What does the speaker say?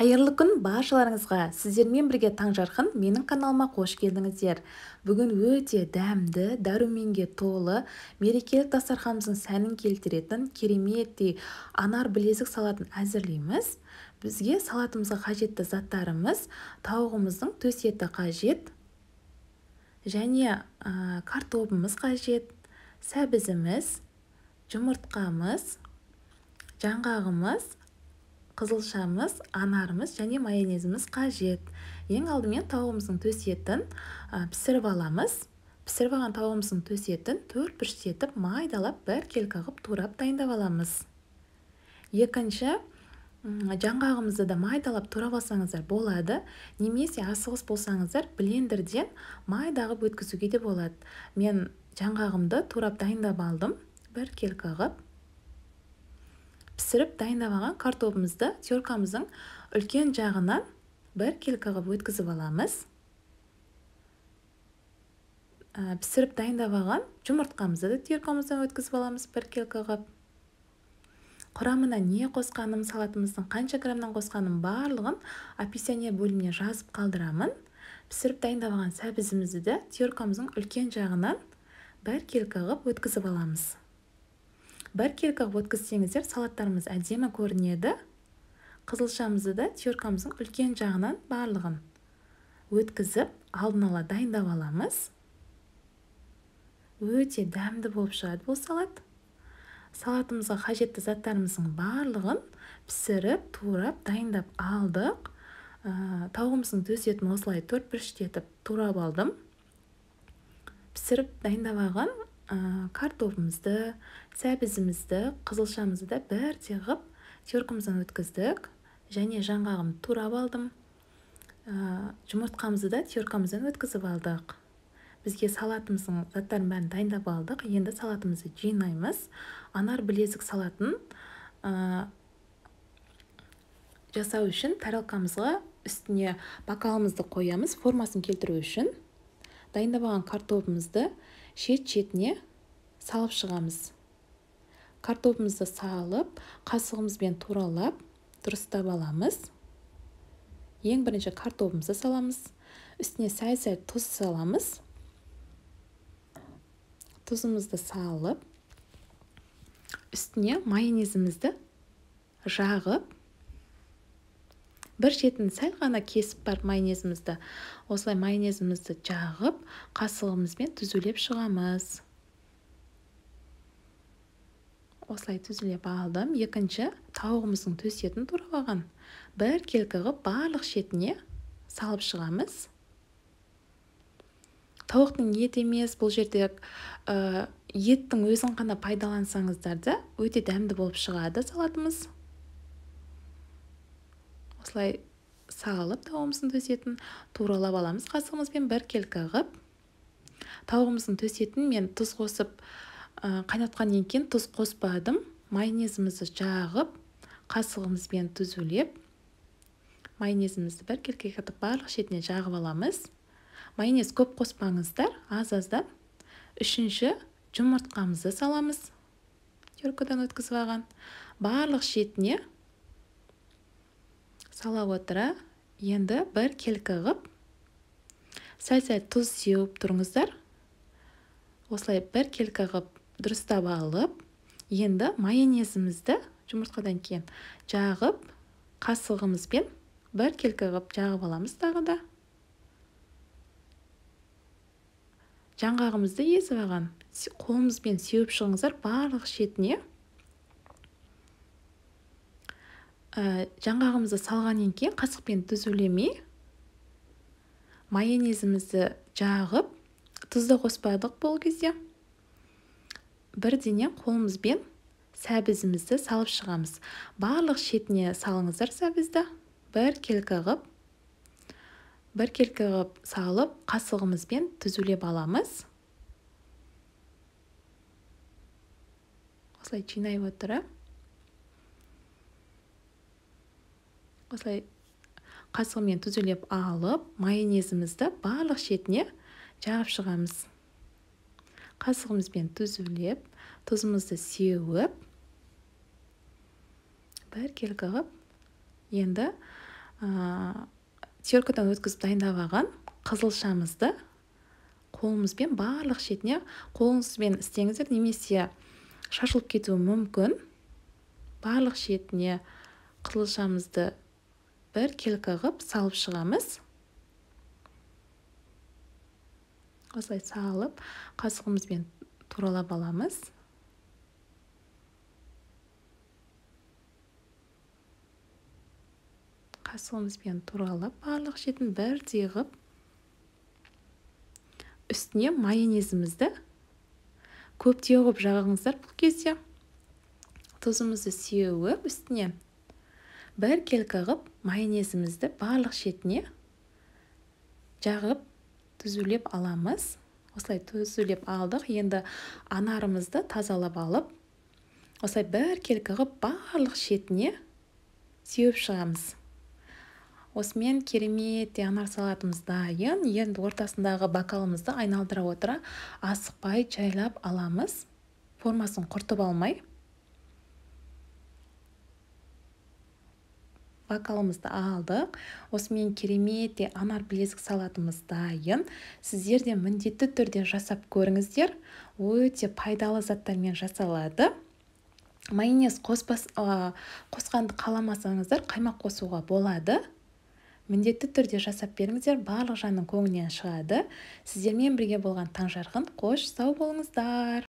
Қайырлы күн баршаларыңызға. Сіздермен бірге Таңжарқын, менің каналыма қош келдіңіздер. Бүгін өте дәмді, дәруменге толы, мерекелік дастарханымыздың сәнін келтіретін кереметтей анар білезік салатын әзірлейміз. Бізге салатымызға қажетті заттарымыз: тауығымыздың төс еті қажет, және картобымыз қажет, сәбізіміз, жұмыртқамыз, жаңғағымыз, қызылшамыз, анарымыз және майонезіміз қажет. Ең алдымен тауығымыздың төс етін пісіріп аламыз. Пісіріп алған тауығымыздың төс етін төрт бұрыштетіп майдалап бір келкі қылып турап дайындап аламыз. Екінші, жаңғағымызды да майдалап турап алсаңыздар болады, немесе асығыс болсаңыздар блендерден майда қылып өткізуге де болады. Мен жаңғағымды турап дайындап алдым, бір келкі қылып. Пісіріп дайындап алған картобымызды теркамыздың үлкен жағынан бір келкі қылып өткізіп аламыз. Пісіріп дайындап алған жұмыртқамызды да теркамыздан өткізіп аламыз бір келкі қылып. Құрамына не қосқаным, салатымыздың қанша грамнан қосқаным барлығын описание бөліміне жазып қалдырамын. Пісіріп дайындап алған сәбізімізді де теркамыздың үлкен жағынан бір келкі қылып өткізіп аламыз. Бір келкі қылып өткізсеңіздер салаттарымыз әдемі көрінеді. Қызылшамызды да теркамыздың үлкен жағынан барлығын өткізіп, алдын ала дайындап аламыз. Өте дәмді болып шығады бұл салат. Салатымызға қажетті заттарымыздың барлығын пісіріп, турап, дайындап алдық. Тауығымыздың төс етін осылай төрт бұрыштетіп турап алдым. Пісіріп дайындап алған картобымызды, сәбізімізді, қызылшамызды да бірдей қылып теркамыздан өткіздік. Және жаңғағымды турап алдым. Жұмыртқамызды да теркамыздан өткізіп алдық. Бізге салатымыздың заттарын бәрін дайындап алдық. Енді салатымызды жинаймыз. Анар білезік салатын жасау үшін тарелкамызға үстіне бокалымызды қоямыз, формасын келтіру үшін. Дайындап алған картобымызды шет-шетіне салып шығамыз. Картобымызды салып, қасығымызбен туралап, дұрыстап аламыз. Ең бірінші картобымызды саламыз. Үстіне сәл-сәл тұз саламыз. Тұзымызды салып, үстіне майонезімізді жағып, бір шетін сәл ғана кесіп барып майонезімізді, осылай майонезімізді жағып, қасығымызбен түзулеп шығамыз. Осылай түзулеп алдым. Екінші, тауығымыздың төс етін турап алған бір келкі қылып барлық шетіне салып шығамыз. Тауықтың еті емес, бұл жерде еттің өзін ғана пайдалансаңыздар да өте дәмді болып шығады салатымыз. Осылай салып тауығымыздың төс етін туралап аламыз қасығымызбен бір келкі қылып. Тауығымыздың төс етін мен тұз қосып қайнатқаннан кейін тұз қоспадым. Майонезімізді жағып, қасығымызбен түзулеп, майонезімізді бір келкі қылып барлық шетіне жағып аламыз. Майонез көп қоспаңыздар, аз-аздан. Үшінші, жұмыртқамызды саламыз. Теркадан өткізіп алған. Барлық шетіне сала отыра, енді бір келкі қылып, сәл-сәл тұз сеуіп тұрыңыздар. Осылай бір келкі қылып дұрыстап алып, енді майонезімізді жұмыртқадан кейін жағып, қасығымызбен бір келкі қылып жағып аламыз тағы да. Жаңғағымызды езіп алған, қолымызбен сеуіп шығыңыздар барлық шетіне. Жаңғағымызды салғаннан кейін қасықпен түзулемей, майонезімізді жағып, тұзды қоспадық бұл кезде. Бірденен қолымызбен сәбізімізді салып шығамыз. Барлық шетіне салыңыздар сәбізді. Бір келкі қылып, бір келкі қылып салып, қасығымызбен түзулеп аламыз. Осылай жинай отыра. Осылай қасығымен түзулеп алып, майонезімізді барлық шетіне жағып шығамыз. Қасығымызбен түзулеп, тұзымызды сеуіп, бір келкі қылып, енді Теркадан өткізіп дайындап алған қызылшамызды қолымызбен барлық шетіне, қолыңызбен істеңіздер, немесе шашылып кетуі мүмкін. Барлық шетіне қызылшамызды бір келкі қылып салып шығамыз. Осылай салып, қасығымызбен туралап аламыз. Қасығымызбен туралап, барлық шетін бірдей қылып, үстіне майонезімізді көптеу қылып жағыңыздар бұл кезде. Тұзымызды сеуіп, үстіне бір келкі қылып майонезімізді барлық шетіне жағып, түзулеп аламыз. Осылай түзулеп алдық. Енді анарымызды тазалап алып, осылай бір келкі қылып барлық шетіне сеуіп шығамыз. Осымен керемет анар салатымыз дайын. Енді ортасындағы бокалымызды айналдыра отыра асықпай жайлап аламыз, формасын құртып алмай. Бокалымызды алдық. Осымен керемет анар білезік салатымыз дайын. Сіздер де міндетті түрде жасап көріңіздер. Өте пайдалы заттармен жасалады. Майонез қосқанды қаламасаңыздар, қаймақ қосуға болады. Міндетті түрде жасап беріңіздер, барлық жанның көңілінен шығады. Сіздермен бірге болған Таңжарқын. Қош, сау болыңыздар.